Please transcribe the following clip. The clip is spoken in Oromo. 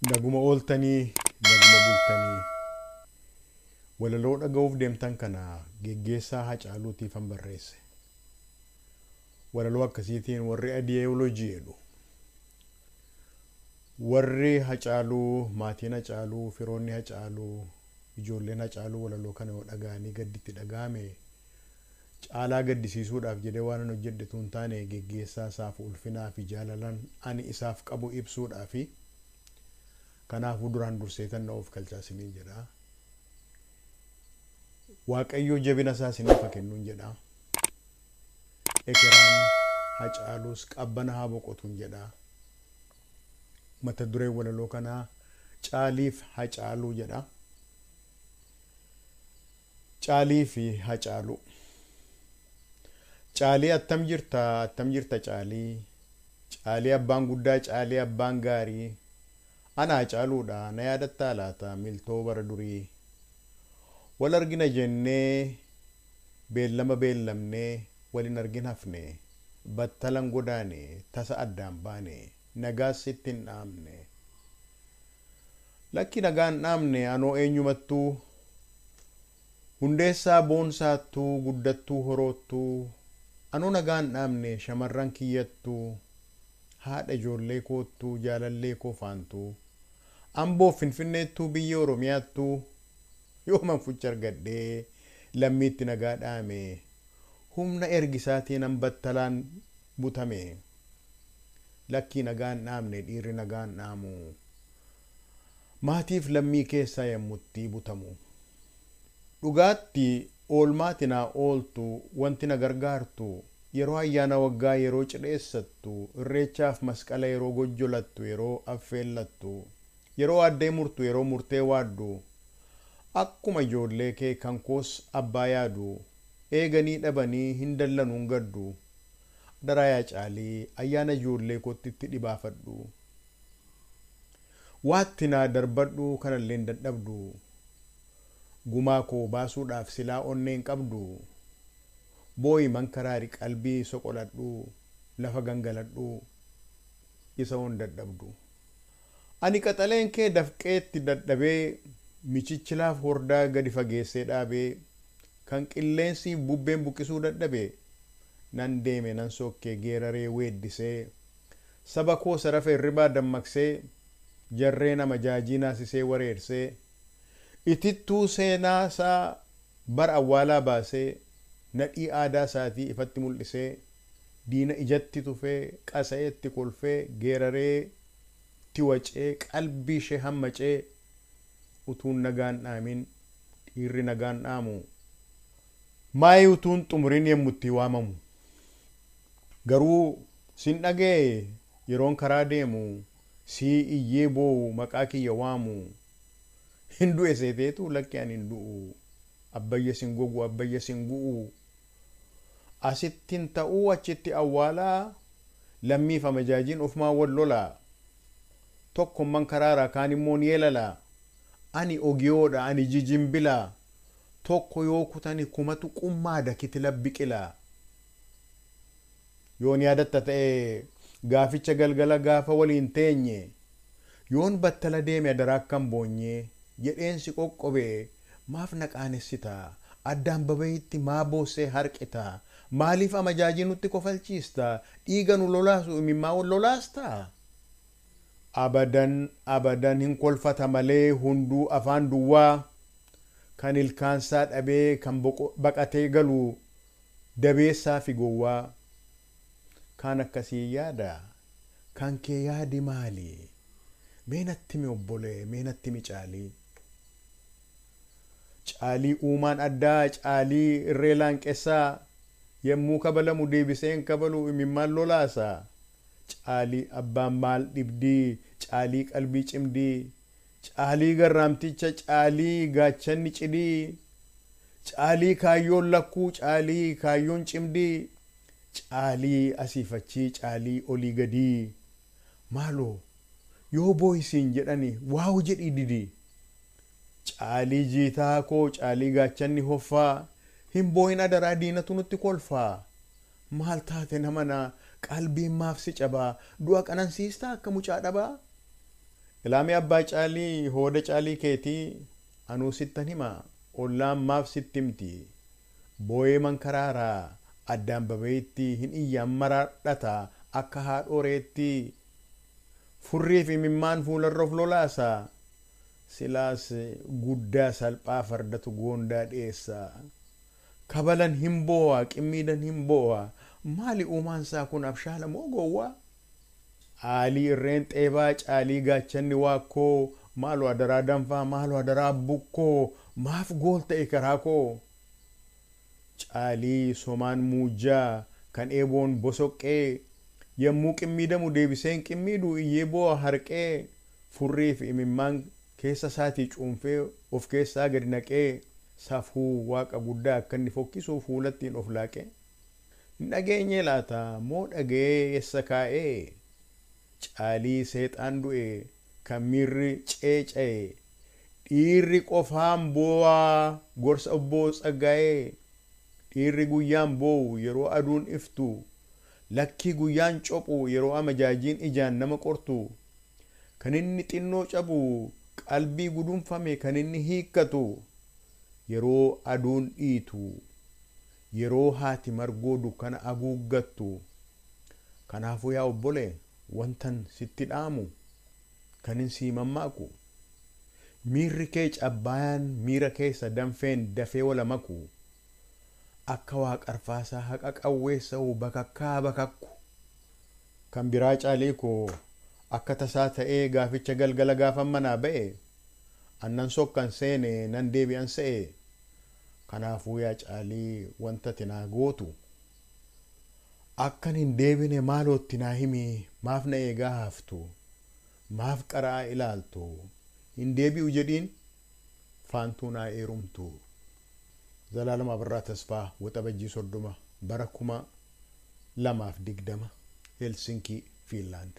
Naguma ooltanii, naguma bultanii. Walaloo dhaga'uuf deemtan kana geggeessaa Hacaaluutiifan barreesse. Walaloo akkasiitiin warri adiyeoloojii jedhu. Warri Hacaaluu, maatiin Hacaaluu, firoonni Hacaaluu, ijoolleen Hacaaluu walaloo kana yoo dhaga'anii gadditti dhaga'ame caalaa gaddisiisuudhaaf jedhee waan an hojjedhe tun taane geggeessaa isaaf ulfinaa fi jaalalan ani isaaf qabu ibsuudhaafi. Kanaafuu duraan durseetan na of galchaa isiniin jedha. Waaqayyo jabina isaa isiniif haa kennuun jedha. Ekeraan Hacaaluus qabbana haa boqotuun jedha. Mata dureen walaloo kanaa Caaliif Hacaaluu jedha. Caalii fi Hacaaluu. Caalii attam jirta, attam jirta Caalii. Caalii abbaan guddaa, Caalii abbaan gaarii. Ana Hacaaluudha, na yaadattaa laata miltoo bara durii. Wal argina jennee beellama beellamnee wal hin argin hafne. Battalan godaane tasa addaan baane nagaas sitti hin dhaamne. Lakki nagaan dhaamne anoo eenyumattuu hundeessaa boonsaattuu guddattuu horoottuu anoo nagaan dhaamne shamarran kiyyattuu haadha ijoollee koottuu jaalallee koo faantuu Amboo Finfinneettuu biyya Oromiyaattuu yooman fucha argadhee lammiitti nagaa dhaame humna ergisaatiin an battalaan butame. Lakkii nagaan dhaamne dhiirri nagaan dhaamu maatiif lammii keessaa yommutti butamu. Dhugaatti oolmaati naa ooltu wanti na gargaartu yeroo ayyaana waggaa yeroo cidheessattu irreechaaf masqala yeroo gojjolattu yeroo affeellattu yeroo addee murtu yeroo murtee waaddu akkuma ijoollee kee kan koos abbaa yaadu eeganii dhabanii hin dallanuun gaddu. Daraa yaa Caalii ayyaana ijoollee kootti itti dhibaafadhu. Waatti naa darbadhu kanallee hin dadhabdu. Gumaa koo baasuudhaaf silaa onnee hin qabdu. Booyi mankaraari qalbii soqoladhu lafa gangaladhu isa on dadhabdu. Ani qaxaleen kee dafqeetti dadhabee michichilaaf hordaa gadi fageessee dhaabee kan qilleensi bubbeen buqqisuu dadhabe nan deeme nan sokkee geeraree weeddisee saba koo sarafa hirribaa dammaqsee jarree nama jaajii naasisee wareersee itittuu seenaa isaa bara awwaalaa baasee nadhii aadaa isaatii ifatti mul'isee diina ijatti tufee qasa'eetti kolfee geeraree tiwacee qalbii ishee hammacee utuun nagaan dhaamin dhiirri nagaan dhaamu. Maayii utuun xumuriin yemmutti waamamu. Garuu sin dhaga'e yeroon karaa deemu sii iyyee boo'u maqaa kiyya waamu. Hin du'e seeteetu lakki ani hin du'u. Abbayya sin gogu abbayya sin gu'u. Asittiin ta'uu achitti awwaalaa lammiif amajaajiin ofumaa wal lolaa. Tokkomman karaaraa kaan immoo ni yeelala. Ani ogiyoodha ani jijimbila. Tokko yoo kutani kumatu qummaada kitila biqila. Yoon yaadatta ta'e gaaficha galgala gaafa waliin teenye yoon battala deeme adaraa akkam boonye jedheensi qoqqobe maaf na qaanessita addaan babayitti maa boossee harqita maaliif amajaajii nutti kofalchiista dhiiga nu lolaasu imimmaa wal lolaasta. Abadan abadan hin kolfata malee hunduu afaan duwwaa kan ilkaansaa dhabee kan baqatee galu dabeessaa fi gowwaa. Kaan akkasii yaada kan kee yaadi maali mee natti mi obbolee mee natti mi Caalii. Caalii uumaan addaa Caalii irree laanqessaa yemmuu kabalamu deebisee hin kabalu imimmaan lolaasa. Caalii abbaan maal dhibdii Caalii qalbii cimdii Caalii garraamticha Caalii gaachanni cidii Caalii kaayyoon lakkuu Caalii kaayyoon cimdii Caalii asiifachii Caalii olii gadii maaloo yoo booyisiin jedhani waawu jedhii didii. Caalii jiitaa koo Caalii gaachanni hoffaa hin booyin adaraa diinatu nutti kolfaa. Maal taate namana qalbiin maaf si cabaa du'a qanansiistaa akka mucaa dhabaa. Ilaamee abbaa caalii hooda caalii keetii anuu sittan hima ollaan maaf sitti himti. Booyee mankaraaraa addaan baba'itti hin iyyaan maraadhata akka haadhoreetti. Furrii fi imimmaan fuularra of lolaasa. Silaas guddaa salphaa fardatu goondaa dhiyeessa. Kabalan hin boo'a qimmiidan hin boo'a maali uumaan isaa kun abshaala moo gowwaa? Aalii irreen xeebaa caalii gaachanni waakkoo maaloo adaraa danfaa maaloo adaraa bukkoo maaf gool ta'e karaa koo? Caalii somaan muujjaa kan eeboon bosoqqee yommuu qimmiidamu deebiseen qimmiidu iyyee boo'a harqee furrii fi imimmaan keessa isaatii cuunfee of keessaa gadi naqee safuu waaqa guddaa akka inni fokkisuu fuulattiin of laaqee. Hin dhageenye laata moo dhaga'ee eessa kaa'ee? Caalii seexaan du'e kan miirri ceeca'e dhiirri qofaan boo'aa gorsa obboo Tsaggaa'ee dhiirri guyyaan boo'u yeroo aduun iftu lakkii guyyaan cophu yeroo amajaajiin ijaan nama qortu kan inni xinnoo cabu qalbii gudunfame kan inni hiikkatu yeroo aduun dhiitu yeroo haati margoo dukkana haguuggattu. Kanaafuu yaa obbolee wantan sitti dhaamu kanin sii mammaaku miirri kee cabbaayaan miira keessa danfeen dafee wala maku akka waa qarfaasaa haqa qawweessa'u bakakkaa bakakku. Kan biraa caalii koo akka tasaa ta'ee gaaficha galgala gaafa manaa ba'e annan sokkan seene nan deebi'an se'e. Kanaafuu yaa caalii wanta ati naa gootu akkan hin deebine maalootti naa himi maaf na eegaa haftu maaf qara'aa ilaaltu hin deebi'u jedhiin faantuu naa eerumtu. Zalaalam Abirraa Tasfaa Waxabajjii 30 bara 2020 Helsinkii Fiinlaand.